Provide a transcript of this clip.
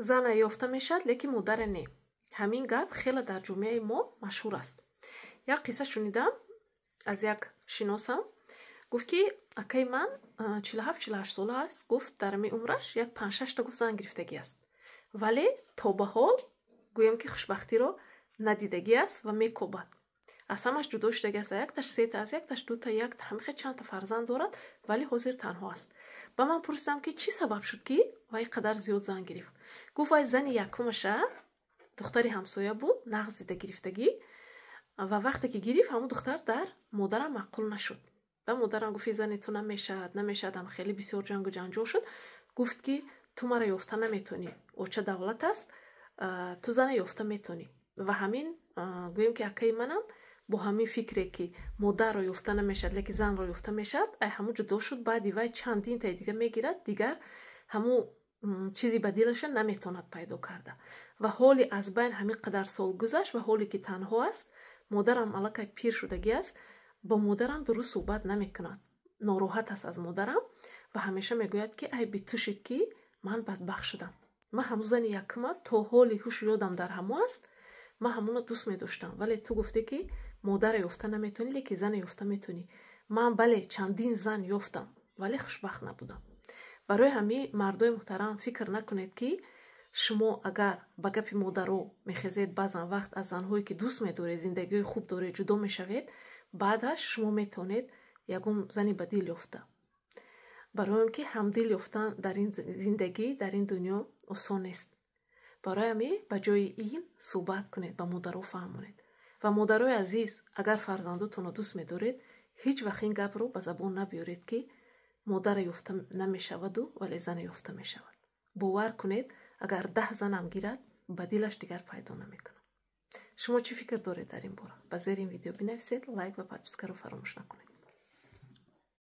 Зана ёфта мешавад, лекин модаре не. Ҳамин гап хеле дар ҷомеаи мо машҳур аст. Як қисса шунидам аз як шиносам. Гуфт, ки акаи ман 47-48 сола аст. Гуфт, дар ҳамин умраш як панҷшашта, гуфт, зан гирифтагӣ аст, вале то ба ҳол гӯем, ки хушбахтиро надидагӣ аст ва мекобад. Аз ҳамаш ҷудо шудагӣ аст, якташ сета аст, якташ дута, якта, ҳамихе чандта фарзанд дорад, вале ҳозир танҳо аст. Ба ман пурсидам, ки чӣ сабаб шуд, ки вай қадар зиёд зан гирифт. Гуфт, вай зани якумаша духтари ҳамсоя буд, нағз дида гирифтагӣ, ва вақте ки гирифт, ҳамун духтар дар модарам маъқул нашуд. Ба модарам гуфт: «Зани ту намешавад, намешавад». Ам хеле бисёр ҷангу ҷанҷол шуд. Гуфт, ки ту мара ёфта наметонӣ, оча давлат аст, ту зана ёфта метонӣ. Ва ҳамин гӯем, ки акаи манам бо ҳамин фикре, ки модарро ёфта намешавад, лекин занро ёфта мешавад, ай ҳамун ҷудо шуд. Баъди вай чандинтаи дига мегирад, дигар ҳамун чизи ба дилаша наметавонад пайдо карда. Ва ҳоли аз байн ҳамин қадар сол гузашт ва ҳоле ки танҳо аст, модарам аллакай пир шудагӣ аст, бо модарам дуруст суҳбат намекунад, нороҳат аст аз модарам ва ҳамеша мегӯяд, ки айби ту шид, ки ман бадбахт шудам. Ман ҳамун зани якума то ҳоли ҳушу ёдам дар ҳамо аст, ман ҳамонро дӯст медоштам, вале ту гуфтӣ, ки модарро ёфта наметавонӣ, лекин зане ёфта метавонӣ. Ман бале, чандин зан ёфтам, вале хушбахт набудам. Барои ҳамин, мардои муҳтарам, фикр накунед, ки шумо агар ба гапи модаро мехезед, баъзан вақт аз занҳое, ки дӯст медоред, зиндагиҳои хуб доред, ҷудо мешавед, баъдаш шумо метавонед ягон зани ба дил ёфта. Барои он ки ҳамдил ёфтан дар ин зиндагӣ, дар ин дунё осон нест. Барои ҳамин ба ҷои ин суҳбат кунед, ба модаро фаҳмонед. Ва модарои азиз, агар фарзандотонро дӯст медоред, ҳеҷ вақт ин гапро ба забон набиёред, ки модарро ёфта намешаваду вале зане ёфта мешавад. Бовар кунед, агар 10 занам гирад, ба дилаш дигар пайдо намекунад. Шумо чӣ фикр доред дар ин бора? Ба зери ин видео бинависед, лайк ва подпискаро фаромӯш накунед.